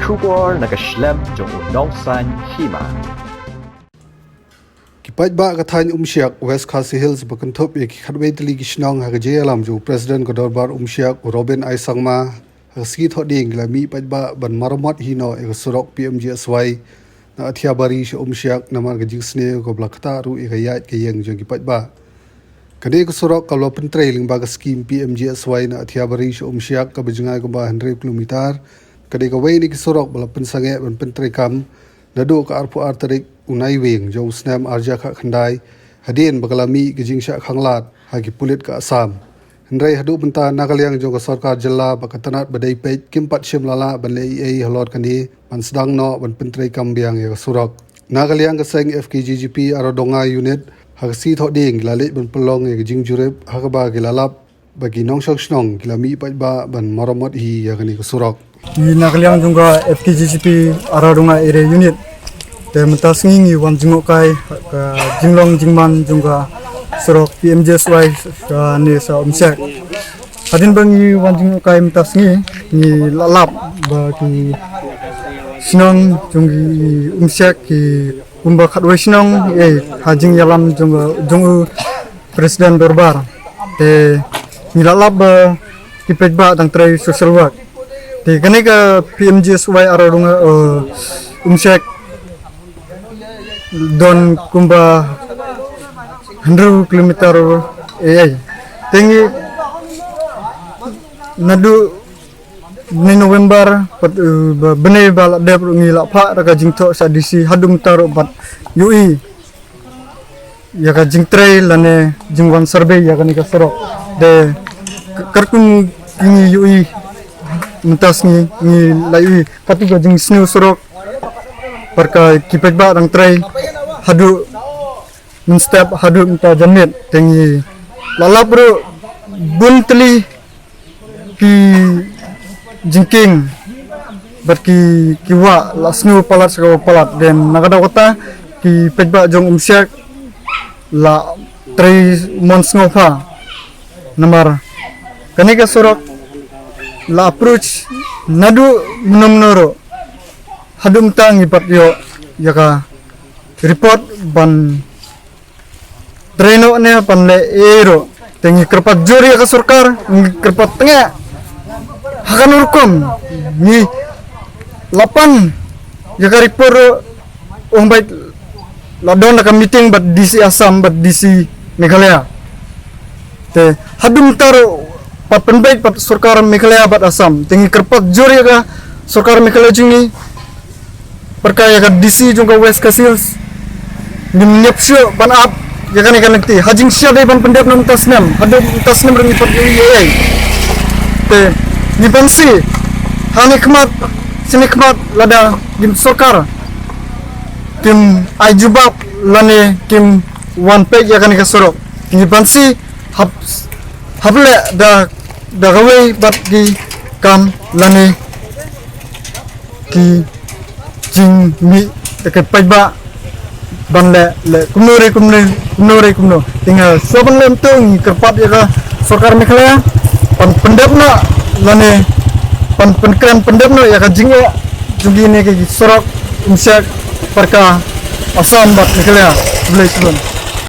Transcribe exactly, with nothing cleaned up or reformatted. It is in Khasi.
Khubor na ka shlem jong u nongsan hima. Ki paidbah ka thaiñ Umshiak, West Khasi Hills, ba kynthup ïa ki khatwei tylli ki shnong ha ka jingïalam jong u President ka Dorbar Umshiak, u Robin I Sangma, ha ka sngi Thohdieng ki la mih paidbah ban maramot hi noh ïa ka surok P M G S Y na Athiabari sha Umshiak namar ka jingsniew kaba la ktah ruh ïa ka ïaid ka ïeng jong ki paidbah. Kane ka surok kaba la pyntrei lyngba ka skim P M G S Y na Athiabari sha Umshiak kaba jngai kumba hynriew kilometer, ka dei kawei na ki surok ba la pynsangeh ban pyntreikam naduh ka arphew ar tarik u Naiwieng jong u snem arhajar khatkhyndai, hadien ba ka la mih ka jingshah khanglad ha ki pulit ka Assam. Hynrei haduh mynta na ka liang jong ka sorkar jylla bad ka tnat ba dei peit kim pat shym la lah ban leh ei ei halor kane ban sdang noh ban pyntreikam biang ïa ka surok. Na ka liang ka seng F K J G P Aradonga Unit ha ka sngi Thohdieng ki la leit ban pynlong ïa ka jingjurip ha kaba ki la lap ba ki nongshong shnong ki la mih paidbah ban maramot hi ïa kane ka surok. Ngi na ka liang jong ka F K J G P Aradonga Area Unit, te mynta sngi ngi wan jngohkai ka jinglong jingman jong ka surok P M G S Y kane sha Umshiak. Hadien ba ngi wan jngohkai mynta sngi, ngi la lap ba ki shnong jong ki Umshiak ki kumba khatwei shnong eh ha jingïalam jong, jong u President Dorbar. Te ngi la lap ba ki paidbah dang trei social work. Te kane ka P M G S Y Aradonga, eh, Umshiak don kumba hynriew kilometer eh. Te ngi naduh bnai November, pat, eh, ba, bnai ba la dep ruh ngi la phah da ka jingthoh sha D C haduh mynta ruh bad ïohi ïa ka jingtrei lane jingwan survey ïa kane ka surok. Te ka-, katkum ki ngi ïohi mynta sngi ngi la ïohi katto ka jingsniew surok. Bad ka ki paidbah dang trei haduh mynstep haduh mynta janmiet, te ngi la lap ruh bun tylli ki jingkieng bad ki, ki wah la sniew palat sha kaba palat. Te na ka daw kata ki paidbah jong Umshiak la trei mon sngewbha namar kane ka surok la approach naduh mynno mynno ruh. Haduh mynta ngi pat ïoh ïa ka report ban trei noh ne ban leh ei ei ruh. Te ngi kyrpad jur ïa ka sorkar, ngi kyrpad tnga ha kano rukom. Ngi la pan ïa ka report ruh, ong bad la don ka meeting bad D C Assam bad D C Meghalaya. Te haduh mynta ruh pat pynbeit pat sorkar Meghalaya bad Assam. Te ngi kyrpad jur ïa ka sorkar Meghalaya jong ngi, bad ka ïa ka D C jong ka West Khasi Hills. Ngim ñiap shuh ban ap ïa kane ka lynti. Ha jingshisha dei ban pyndep na mynta snem. Haduh mynta snem ruh ngi pat ïohi ei ei. Te ngi banse ha ne khmat, shane khmat lada kim sorkar kim ai jubab lane kim wan peit ïa kane ka surok. Ngi banse hap, hap leh da, da kawei bad ki kam lane ki jingmih da ki paidbah ban leh, leh kumno re kumno, kumno re kumno. Te nga shuwa ban leh mynta ngi kyrpad ïa ka sorkar Meghalaya ban pyndep noh lane ban pynkren pyndep noh ïa ka jingeh jong kine ki surok Umshiak bad ka Assam bad Meghalaya. Khublei shibun.